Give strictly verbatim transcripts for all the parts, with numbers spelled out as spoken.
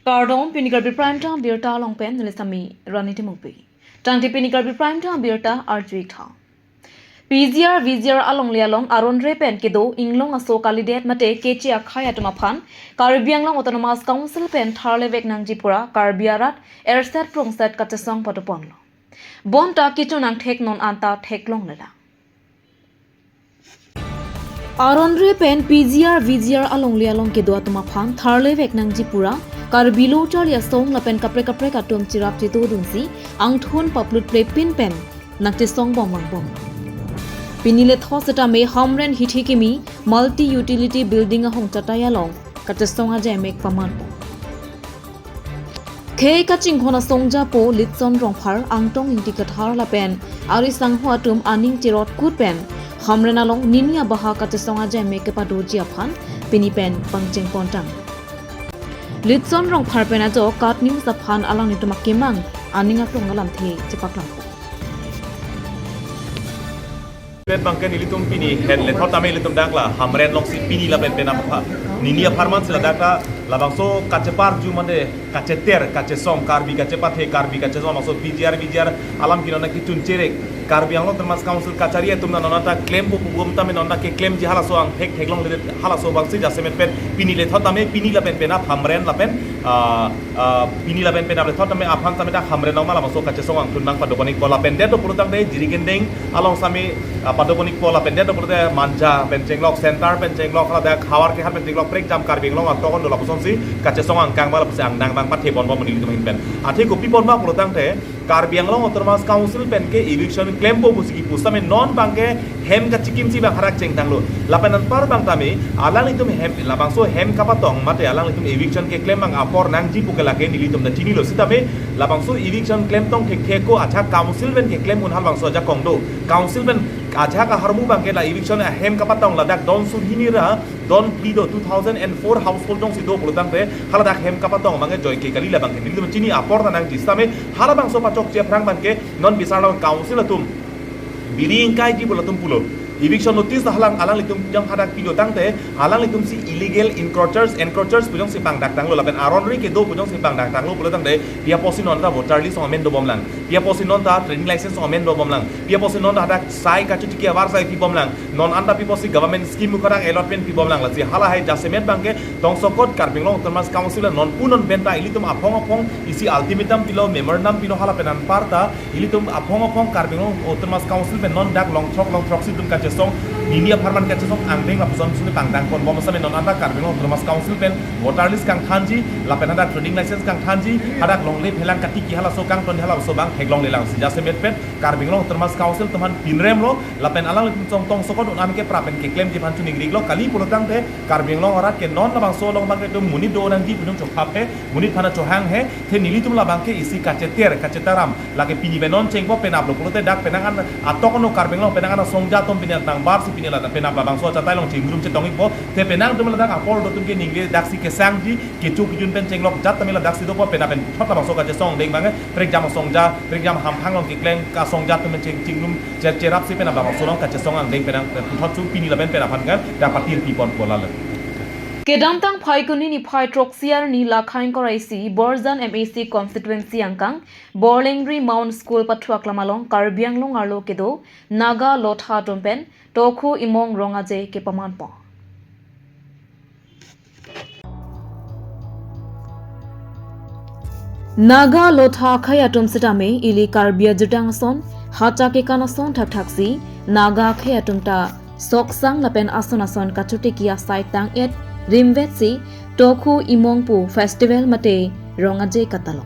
Kardom, pini Karbi Prime Time birta along pen neli sami Rani Timungpi. Tangte pini Karbi Prime Time birta arjuik tha. P G R V G R alongle along aron re pen kedo inglong aso kalidet mate keche akhei atum aphan Karbi Anglong Autonomous Council pen tharlevek nangji pura Karbi arat erset prongset kachesong padoponlo. Bonta kichun angthek non anta theklonglelang. Aron re pen P G R V G R alongle along kedo atum aphan tharlevek nangji pura Karbi lo charli asong lapen kaprek kaprek atum chirap chito dunsi angthun paplut plepin pen nangchesong bom angbom. Pini lethot setame Hamren hithi kimi multi utility building ahong chatai along kachesong ajaimek pamanpo. Khei kachinghon asongja po Litson Rongphar, Angtong Ingti Kathar lapen ari sangho atum aning cherot kut pen Hamren along nini abaha kachesong ajaimek kepadoji aphan pini pen pangcheng pontang. Litson Rongphar pen ajo KAT News aphan alanglitum akemang aning aklong alamthe chepaklangpo. Pet bangke nelitum pini het lethot tame ilitum dak la Hamren alongsi pini lapen penap apha nini apharman sila dak la labangso kacheparju mande kacheter kachesong Karbi kachepathe Karbi kachesong labangso P G R V G R alam kino na kichun cherek Karbi Anglong Autonomous Council kachari atum na nonta klempo pu bom tame nonta keklemji halaso angthek theklongle halaso bangsi jasemet pen pini lethot tame pini lapen penap Hamren lapen ah, ah, pini lapen penap lethot tame aphan tame dak Hamren along ma labangso kachesong angthun nangpadoponpo lapen det do pulotangte Jirikindeng along sami, ah, padoponpo lapen det do pulote Manja pen chenglok Center pen chenglok hala dak Hawar Kehar pen chenglok prekjam Karbi Anglong atokon do lapusonsi kachesong angkang ma lapusi angnang bang pathe ponpo mo nelitum ahin pen. Athe kopi ponpo pulotangte Karbi Anglong Autonomous Council pen ke eviction klempo pusi kipu setame non bangke hem kachikimsi bang harak chengtanglo. Lapen anpar bang tame alanglitum hem labangso hem kapatong mate alanglitum eviction keklem bang apor nangji pu ke lake nelitum ta chinilo setame labangso eviction klemtong thekthe ko ajahak council pen keklem un halabangso ajakong do. Council pen ajahak aharmu bangke la eviction ahem kapatong ladak don surhini ra don phli do two thousand and four household jongsi do pulotangte haladak hem kapatong bangke joike kali labangke nelitum chini apor ta nangji setame halabangso pachokche aphrang bangke non bisar along council atum bili ingkaiji pu latum pulo. Eviction notice halang alanglitum jang hadak pilo tangte alanglitumsi illegal encroachers encroachers pu jongsi pangdak tanglo lapen aron re kedo pu jongsi pangdak tanglo pulotangte pi apotsi nonta voter list along amen dobomlang. Pi apotsi nonta trading license along amen dobomlang. Pi apotsi nonta hadak sai kachotiki avarsai pibomlang. Non anta pi apotsi government scheme mukhang allotment pibomlang lasi halahai jasemet bangke tongsokot Karbi Anglong Autonomous Council non pu non pen ta ilitum aphong aphong isi ultimatum pilo memorandum pilo hala pen anpar ta ilitum aphong aphong Karbi Anglong Autonomous Council pen non dak longthrok longthroksi itum kachesong nini apharman kachesong angdeng lapuson suni pangdang ponbom setame non anta Karbi Anglong Autonomous Council pen voter list kangthanji lapen hadak trading license kangthanji hadak longle phelang katiki halaso kangton halaso bang theklonglelangsi jasemet pen Karbi Anglong Autonomous Council atum aphan pinremlo lapen alanglitum chong tongsokot un-an ke pra pen keklemji aphan chuningriklo kali pulotangte Karbi Anglong arat ke non labangso along bangke itum monit do nangji pu nung chophap he monit aphan chohang he the nelitum labangke isi kacheter kachetaram lake pini pen non chengpo penaplo pulote dak penang an atok ano Karbi Anglong penang an asongja atum pini nangbarsi pini la penap labangso achatai along chingrum chetong-ikpo the penang atum ladak apor do atum ke ningle daksi kesangji kecho kejun pen chenglok jat tame ladaksi dopo penap pen thot labangso kachesong angdeng bangke prekjam asongja prekjam hamphang along keklem kasongja atum pen ching chingrum cher cherapsi penap labangso along kachesong angdeng penang puthot su pini lapen penap aphan kan dak patir pi ponpo lalo. Kedamtang Phaikuni niphai throksi arni lakhai ingkoi ra isi Borjan M A C constituency angkang Borlengri Mount School pathuak lam along Karbi Anglong arlo kedo Naga Lotha atum pen Tokhu Imong Rong Aje kepamanpo. Naga Lotha akhei atum setame ili Karbi ajutang ason, hacha kekan ason thakthaksi Naga akhei atum ta soksang lapen ason ason kachotiki asai tang-et rimvetsi Tokhu Imong pu festival mate Rong Aje katalo.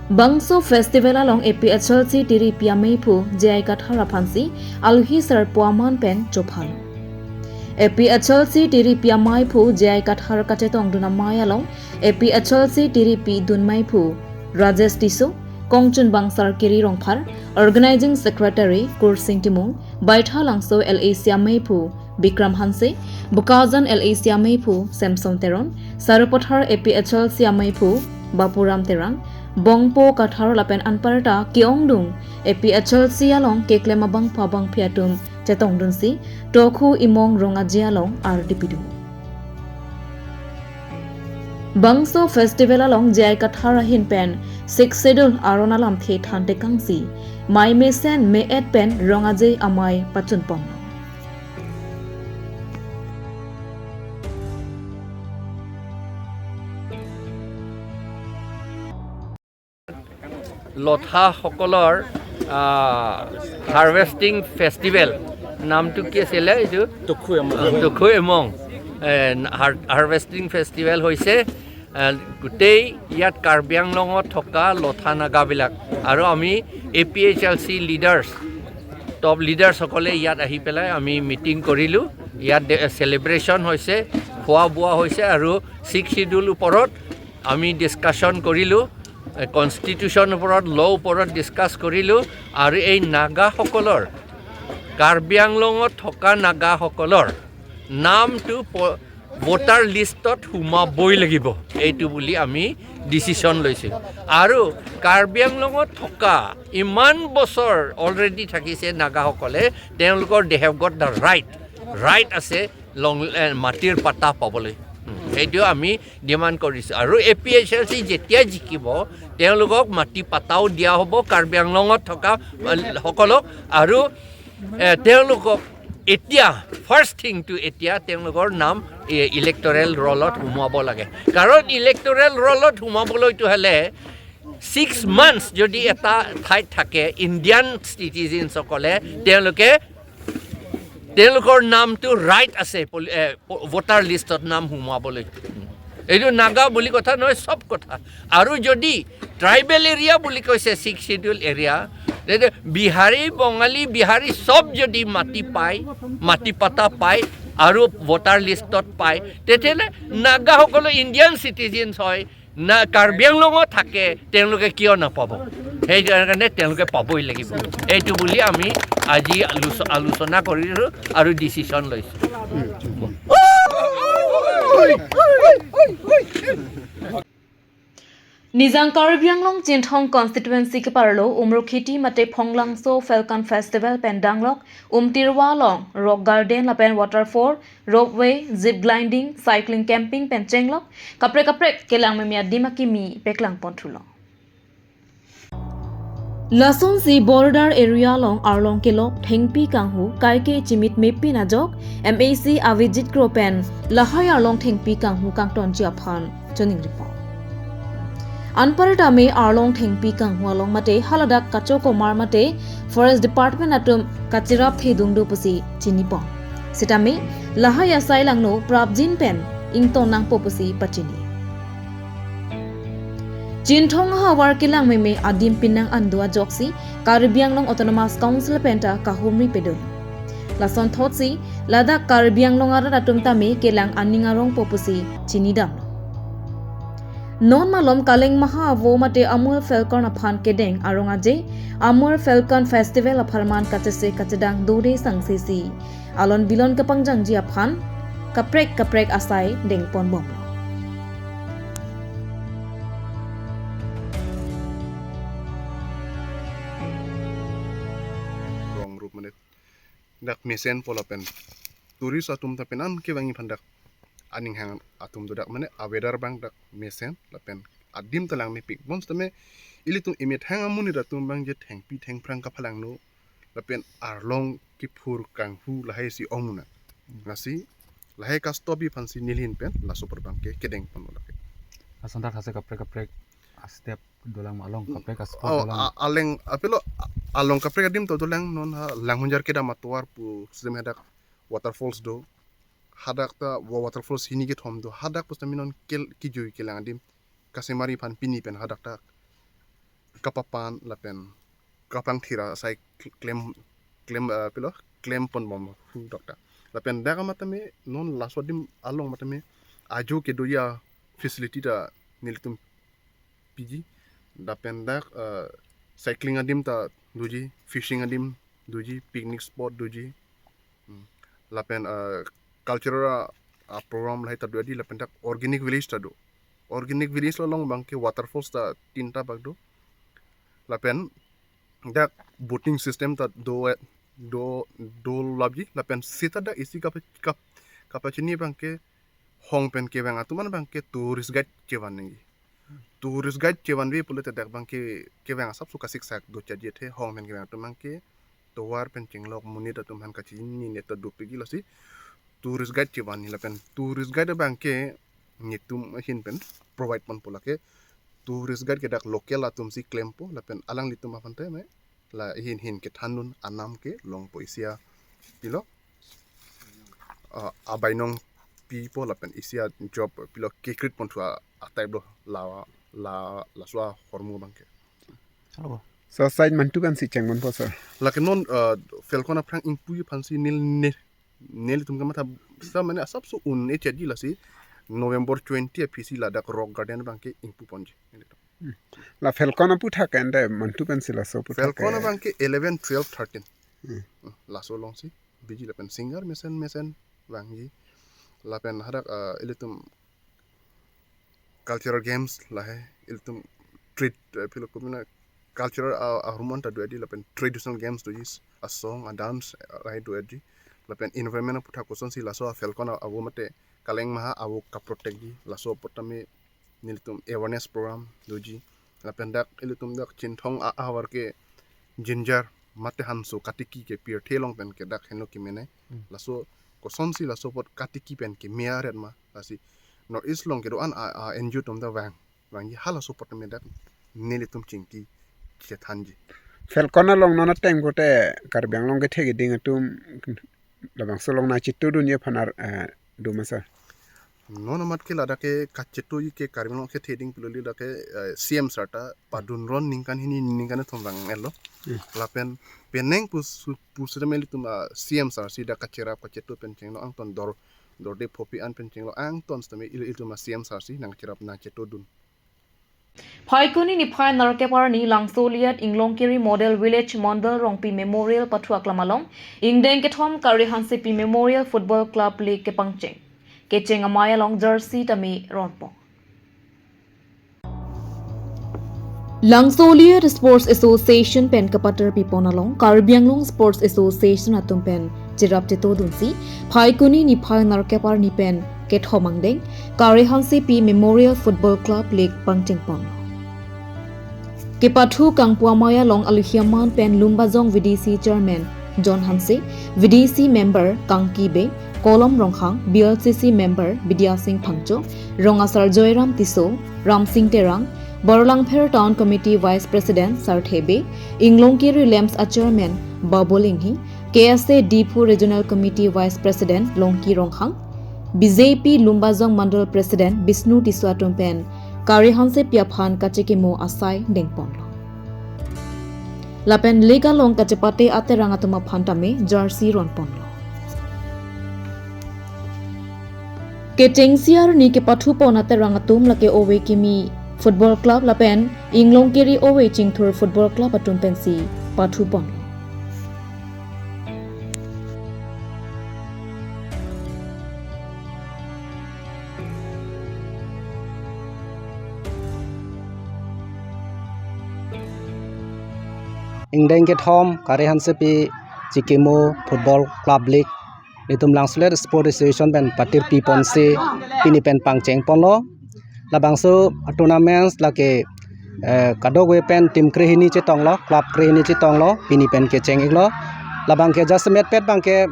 Bangso festival along A P H L C tiripi amei phu J I Kathar aphansi alohi sarpo aman pen chophalo. A P H L C tiripi amei phu J I Kathar kachetongdun amei along A P H L C tiripi dunmei phu Rajesh Tisso, kongchun bangsar Kiri Rongphar, Organizing Secretary Kursing Timung, Baithalangso L A C amei phu Bikram Hanse, Bokajan L A C amei phu Samson Teron, Sarupathar A P H L C amei phu Bapuram Terang, Bongpo Kathar lapen anparta ke-ongdung A P H L C along keklem abangphu abangphi atum chetongdunsi Tokhu Imong Rong Aje along ardi pido. Bangso festival along J I Kathar ahin pen Sixth Schedule aron alamthe than tekangsi, mai mesen me-et pen rong aje amei pachunpon. লথাসকলৰ, আহ, harvesting festival, নামটো কি আছিলে এইটো? টুখু এমং। টুখু এমং। এ, হাৰ-, harvesting festival হৈছে, আহ, গোটেই ইয়াত কাৰ্বি আংলঙত থকা লথা নাগাবিলাক আৰু আমি A P H L C leaders, top লিডাৰ্ছসকলে ইয়াত আহি পেলাই আমি মিটিং কৰিলোঁ। ইয়াত ডে-, চেলিব্ৰেশ্যন হৈছে, খোৱা বোৱা হৈছে আৰু ছিক্স শ্বিডিউল ওপৰত আমি ডিছকাশ্যন কৰিলোঁ, এ, কনষ্টিটিউশ্যন ওপৰত, ল' ওপৰত ডিছকাছ কৰিলোঁ আৰু এই নাগাসকলৰ, কাৰ্বি আংলঙত থকা নাগাসকলৰ নামটো প-, ভোটাৰ লিষ্টত সোমাবই লাগিব, এইটো বুলি আমি ডিচিশ্যন লৈছোঁ। আৰু কাৰ্বি আংলঙত থকা ইমান বছৰ অলৰেডি থাকিছে নাগাসকলে, তেওঁলোকৰ, they have got the right, right আছে লং, এ, মাটিৰ পাট্টা পাবলৈ। উম, সেইটো আমি ডিমাণ্ড কৰিছোঁ। আৰু এ পি এইচ এল চি যেতিয়া জিকিব, তেওঁলোকক মাটি পাট্টাও দিয়া হ'ব কাৰ্বি আংলঙত থকা, এ, সকলক। আৰু, এ, তেওঁলোকক এতিয়া, ফাৰ্ষ্ট থিংটো এতিয়া তেওঁলোকৰ নাম, এ, ইলেক্টৰেল ৰলত সোমোৱাব লাগে। কাৰণ ইলেক্টৰেল ৰলত সোমাবলৈতো হ'লে ছিক্স মান্থছ যদি এটা ঠাইত থাকে, ইণ্ডিয়ান চিটিজেনসকলে, তেওঁলোকে, তেওঁলোকৰ নামটো ৰাইট আছে পলি-, এ, প-, ভোটাৰ লিষ্টত নাম সোমোৱাবলৈ। এইটো নাগা বুলি কথা নহয়, চব কথা। আৰু যদি ট্ৰাইবেল এৰিয়া বুলি কৈছে, ছিক্স শ্বিডিউল এৰিয়া, তেতিয়া বিহাৰী, বঙালী, বিহাৰী চব যদি মাটি পায়, মাটি পাট্টা পায় আৰু ভোটাৰ লিষ্টত পায়, তেতিয়াহ'লে নাগাসকলো ইণ্ডিয়ান চিটিজেনছ হয়, না কাৰ্বি আংলঙত থাকে, তেওঁলোকে কিয় নাপাব? সেইকাৰণে তেওঁলোকে পাবই লাগিব। এইটো বুলি আমি আজি আলোচ-, আলোচনা কৰিলোঁ আৰু ডিচিশ্যন লৈছোঁ। Nijang Karbi Anglong Chinthong constituency keparlo Umrukheti mate Phonglangso Falcon Festival pen danglok, Umtirwa along Rock Garden lapen Waterfall, ropeway, zip gliding, cycling camping pen chenglok, kaprek kaprek kelang meme adim akimi peklang pon thulo. Lasonsi border area along arlong kelok thengpi kanghu kaike chimit mepin ajok M A C Avijit Kro pen lahai arlong thengpi kanghu kangtonji aphan choningri pon. Anparta me arlong thengpi kanghu along mate haladak kachokomar mate Forest Department atum kachirap thedung do pusi chini pon. Sitame lahai asai langno prapjin pen ington nangpo pusi pachini. Chinthong ahavar kelang meme adim pinang ando ajoksi Karbi Anglong Autonomous Council penta kahumri pedun. Lason thotsi ladak Karbi Anglong arat atum tame kelang aning arongpo pusi chinidamlo. Non malom kaleng maha avo mate Amur Falcon aphan kedeng arong aje Amur Falcon Festival apharman kachese kachedang dode sangsesi alon bilon kapangjangji aphan kaprek kaprek asai dengpon bomlo. Rong rup mane dak mesenpo lapen tourist atum ta penan kevangji aphan dak aning hang atum do dak mane a-weather abang dak mesen lapen adim ta langmepik. Bonsitame ilitum emethang amonit atum abang je thengpi thengphrang kaphalangno lapen arlong kiphur kanghu lahai si ong muna. Lasi lahai kastobi aphansi nelihin pen laso apor abangke kedengponlo lake. Lason dak hase kaprek kaprek a-step dolang ma along kaprek a-spot Oh, dolang. a-, aleng apilo a-, along kaprek adim to dolang non ha Langhunjar kedam atovar pu sitame hadak waterfalls do. Hadak ta wa-, waterfalls hini kethom do. Hadak pusitame non kel kijui kelang adim kasemari aphan pini pen hadak ta kapapan lapen kapangthir asai klem klem, eh, pilo klempon bom hu dokta. Lapen dak amat tame non laso adim along matame ajo kedoji a-facility ta nelitum piji. Lapen dak, eh, cycling adim ta doji, fishing adim doji, picnic spot doji. Hmm. Lapen, eh, cultural a, a-program lahai ta do adi lapen dak organic village ta do. Organic village along abangke waterfalls ta tinta bak do. Lapen dak boating system ta do, eh, do, do lapji lapen seta dak isi kapa-, kap-, kapachini abangke hong pen kevang atum an abangke tourist guide chevan nangji. Tourist guide chevanve pulote dak abangke kevang asapso kasiksak do chajit he, hong pen kevang atum abangke tovar pen chenglok monit atum aphan kachini ne ta dopikji, lasi tourist guide chevan nangji. Lapen tourist guide abangke netum ahin pen provide ponpo, lake tourist guide ke dak local atum si klempo, lapen alanglitum aphan tame la ahin hin kethandun anam kelongpo, isi apilo, ah, abainong pipo lapen isi ajob pilo kekrit ponthu a, a type lo la, la, laso ahormu abangke. Halo. So side mantu kan si chengponpo, sir. Lake non, ah, Falcon aphrang ingpu aphansi neli ne, nelitum kamatha sa mane asapso un-e chajit, lasi November twenty aphi si ladak Rock Garden abangke ingpu ponji. La Falcon aputhak ende mantu pensi laso aputhak Falcon ke abangke eleven, twelve, thirteen. Hmm. Hmm, laso alongsi biji lapen singer mesen mesen vangji. Lapen hadak, ah, ilitum cultural games lahai, ilitum trade, eh, pilo kumina cultural, ah, ahormu an ta do edi, lapen traditional games doji, asong, adance, eh, lahai do edi. Lapen environment aputhak kosonsi laso a Falcon a, avo mate kaleng maha avo kaprotect ji, laso apot tame nelitum awareness program doji. Lapen dak ilitum dak Chinthong a, ahavar ke ginger mate hanso katiki ke pirthe along pen ke dak henlo kemene. Hmm. Laso kosonsi laso apot katiki pen keme aret ma, lasi North East along kedo-an a, a N G O atum ta vang, vangji, halaso apot tame dak nelitum chingki chethanji. Falcon along non ateng pote Karbi Anglong kethe keding atum labangso along nangchetodunji aphan ar, eh, do ma, sir? Non amat ke ladak ke kachetoi ke Karbi Anglong kethe keding pilo le dak ke, eh, C M sir ta padunron ningkan hini ningkan kethom vang-etlo. Hmm. Lapen penang pusu, pusu tame ilitum, ah, C M sir si dak kacherap kacheto pen chenglo angton dor, dorde phopi an pen chenglo angton sitame il, ilitum a C M sir si nangcherap nangchetodun. Phaikuni niphai nerkep arni Langsoliet Inglongkiri Model Village Mandal Rongpi Memorial pathu aklam along ingdeng kethom Kare Hansepi Memorial Football Club League kepangcheng. Kecheng amei along jersey tame ronpon. Langsoliet Sports Association pen kapater pipon along Karbi Anglong Sports Association atum pen cherap chetodunsi Phaikuni niphai nerkep arni pen kethom angdeng Kare Hansepi Memorial Football Club League pangchengpon. Kepathu kangpu amei along alohi aman pen Lumbajong V D C Chairman John Hanse, V D C Member Kangki Bey, Kolom Ronghang, B L C C Member Bidya Singh Phangcho, Rong Asar Joyram Tisso, Ramsing Terang, Borlangpher Town Committee Vice President Sarthe Bey, Inglongkiri LAMPS a Chairman Babul Inghi, K S A Diphu Regional Committee Vice President Longki Ronghang, B J P Lumbajong Mandal President Bishnu Tisso atum pen Kare Hansepi aphan kachekimo asai dengponlo. Lapen league along kachepate aterang atum aphan tame jersey ronponlo. Kechengsi arni kepathupon aterang atum lake ove kimi Football Club lapen Inglongkiri ove Chingthur Football Club atum pensi pathupon. Ingdeng kethom Kare Hansepi chekimo Football Club League nelitum Langsoliet Sports Association pen patir piponsi pini pen pangchengponlo. Labangso tournaments lake, eh, kadokave pen team krehini chetonglo, club krehini chetonglo, pini pen kecheng-iklo. Labangke jasemet pet abangke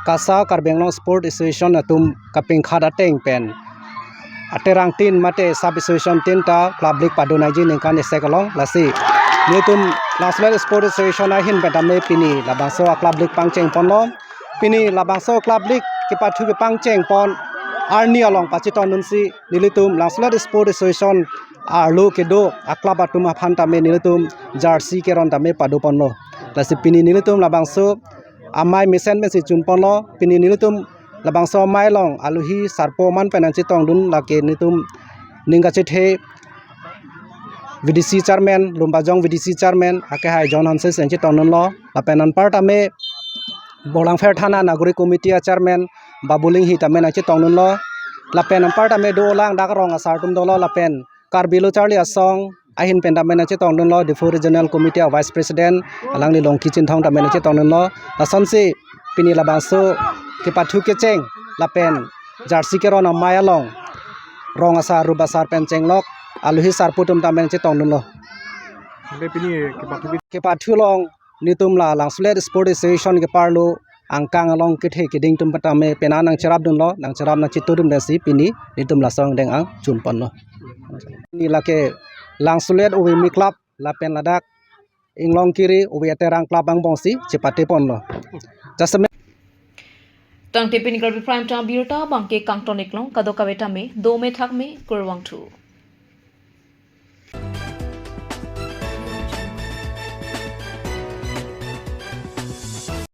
KASA, Karbi Anglong Sports Association atum kapingkhat ateng pen aterang tin mate sub association tin ta club league padonangji ningkan isi along, lasi nelitum Langsoliet Sports Association ahin pen tame pini labangso a club league pangchengponlo. Pini labangso club league kepathu kepangchengpon arni along pachetongdunsi nelitum Langsoliet Sports Association arlo kedo a club atum aphan tame nelitum jersey keron tame padoponlo. Lasi pini nelitum labangso amei mesen pensi chunponlo. Pini nelitum labangso amei along alohi sarpo aman pen nangchetongdun lake nelitum ning kachethe V D C Chairman, Lumbajong V D C Chairman akehai John Hanse si nangchetongdunlo. Lapen anpar tame Borlangpher Thana Nagori Committee a Chairman Babul Inghi tame nangchetongdunlo. Lapen anpar tame dolang dak rong asar atum dolo lapen Karbi Lo Charli Asong ahin pen tame nangchetongdunlo, Diphu Regional Committee a Vice President alangli Longki Chinthong tame nangchetongdunlo. Lasonsi pini labangso kepathu kecheng lapen Jersey keron amei along rong asar rup asar pen chenglok aluhi sarpo atum tame chetongdunlo. Ante pini kepathu, kepathu along netum la Langsolet Sport Association keparlo angkang along kethe keding atum tame penang nangcherapdunlo, nangcherap nangchitudun pensi pini netum laso angdeng ang chunponlo. Pini lake Langsolet Ove Mi Club lapen ladak Inglongkiri Ove Aterang Club angbongsi chepateponlo. Just a minute. Tangte pini Karbi Prime Time abirta abangke kangton-iklong, kadokave tame dome thakme, kurvangthu.